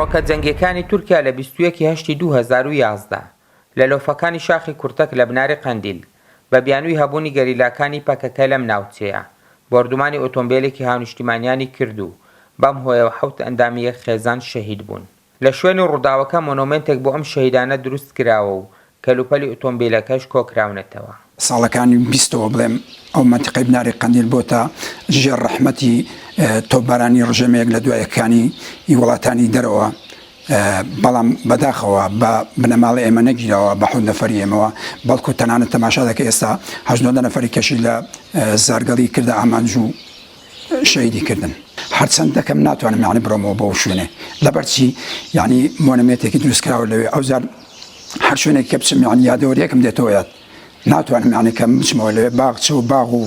فڕۆکە جەنگیەکانی تورکیا لە 21 ی هەشتی 2011 لە لۆفەکانی شاخی کورتەک لە بناری قەندیل بە بیانووی هەبوونی گەریلاکانی پەکەکە لەم ناوچەیە بۆردومانی ئۆتۆمبێلێکی هاونیشتیمانیانی کرد و بەم هۆیەوە حەوت ئەندامی یەک خێزان شەهید بوون. لە شوێنی ڕووداوەکە مۆنۆمێنتێک بۆ ئەم شەهیدانە دروست کراوە و کەلوپەلی ئۆتۆمبیلەکەش کۆکراونەتەوە. ساڵەکانی بیستەوە بڵێم ئەو مەنتیقەی بناری قەندیل بۆتە ژێر ڕەحمەتی تۆپبارانی ڕژێمە یەک لە دوای یەکەکانی وڵاتانی دەرەوە بەڵام بەداخەوە بە بنەماڵەی ئێمە نەگیراوە بە حەوت نەفەری ئێمەوە بەڵکو تەنانەت تەماشا دەکە ئێستا هەشت نۆدە نەفەری کەشی لە زارگەڵی کردە ئامانج و شەهیدی کردن هەرچەند دەکەم ناتوانم یعنی بڕۆمەوە بۆ شوێنێ لەبەر چی یعنی مۆنەمێتێکی دروست کراوە لەوێ ئەوجار هەر شوێنێک کە بچم یعنی یادەوەریەکم دێتەوە یاد ناتوانم یعنی کە بچمەوە لەوێ باغچە و باغ و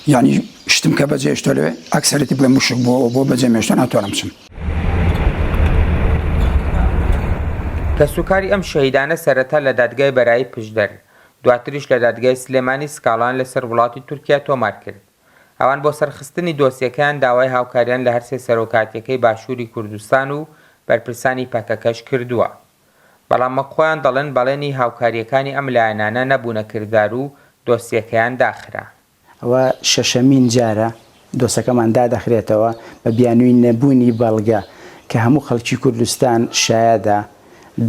یعنی شتم کە بەجێشتۆ لەوێ ئەکسەرەتی بڵێ مشک بۆ بۆ بەجێ مێشتۆ ناتوانم بچم. کەسوکاری ئەم شەهیدانە سەرەتا لە دادگای بەرایی پشدەر، دواتریش لە دادگای سلێمانی سکاڵایان لەسەر وڵاتی تورکیا تۆمار کرد. ئەوان بۆ سەرخستنی دۆسیەکەیان داوای هاوکاریان لە هەرسێ سەرۆکاتیەکەی باشوری کوردستان و بەرپرسانی پەکەکەش کردووە. بەڵام وەک خۆیان دەڵێن بەڵێنی هاوکارییەکانی ئەم لایەنانە نەبوونە کردار و دۆسیەکەیان داخرا. ئەوە شەشەمین جارە دۆسەکەمان دادەخرێتەوە بە بیانووی نەبوونی بەڵگە کە هەموو خەڵکی کوردستان شایەدە،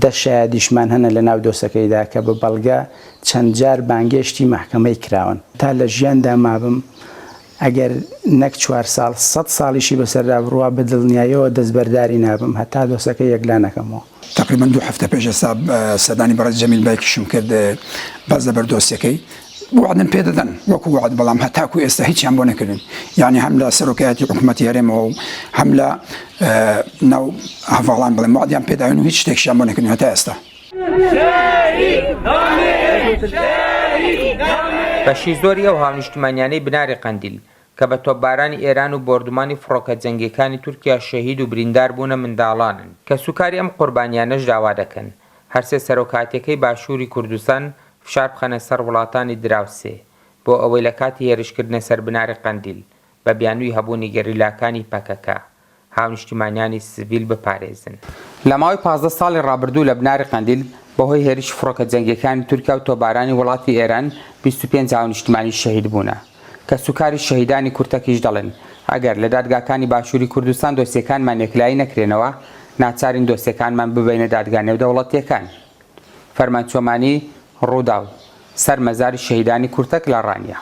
دە شایەدیشمان هەنە لە ناو دۆسەکەیدا کە بە بەڵگە چەند جار بانگێشتی مەحکەمەی کراون. تا لە ژیاندا مابم ئەگەر نەک چوار ساڵ، سەت ساڵیشی بەسەردا بڕوا بە دڵنیایەوە دەستبەرداری نابم هەتا دۆسەکە یەکلا نەکەمەوە. تەقریبەن دوو هەفتە پێش ئێستا سەردانی بەڕێز جەمیل بایکیشم کرد باس لەبەر دۆسیەکەی وەعدم پێ دەدەن وەکو وەعد بەڵام هەتاکو ئێستا هیچیان بۆ نەکردن یعنی هەم لە سەرۆکایەتی حکوومەتی هەرێمەوە و هەم لە ناو هەڤاڵان بڵێم وەعدیان پێداوین و هیچ شتێکشیان بۆ نەکردن هەتا ئێستا. بەشی زۆری ئەو هاونیشتمانیانەی بناری قەندیل کە بە تۆپبارانی ئێران و بۆردومانی فڕۆکە جەنگیەکانی تورکیا شەهید و بریندار بوونە منداڵانن. کەسوکاری ئەم قوربانیانەش داوا دەکەن هەرسێ سەرۆکاتیەکەی باشوری کوردستان فشار بخەنە سەر وڵاتانی دراوسێ بۆ ئەوەی لە کاتی هێرشکردنە سەر بناری قەندیل بە بیانووی هەبوونی گەریلاکانی پەکەکە هاونیشتیمانیانی سڤیل بپارێزن. لە ماوەی 15 ساڵی ڕابردوو لە بناری قەندیل بەهۆی هێرشی فڕۆکە جەنگیەکانی تورکیا و تۆپبارانی وڵاتی ئێران 25 هاونیشتیمانی شەهید بوونە. کەسوکاری شەهیدانی کورتەکیش دەڵێن، ئەگەر لە دادگاکانی باشووری کوردستان دۆسیەکانمان یەکلایی نەکرێنەوە، ناچارین دۆسیەکانمان ببەینە دادگا نێودەوڵەتییەکان. فەرمان چۆمانی، رووداو، سەر مەزاری شەهیدانی کورتەک لە ڕانیە.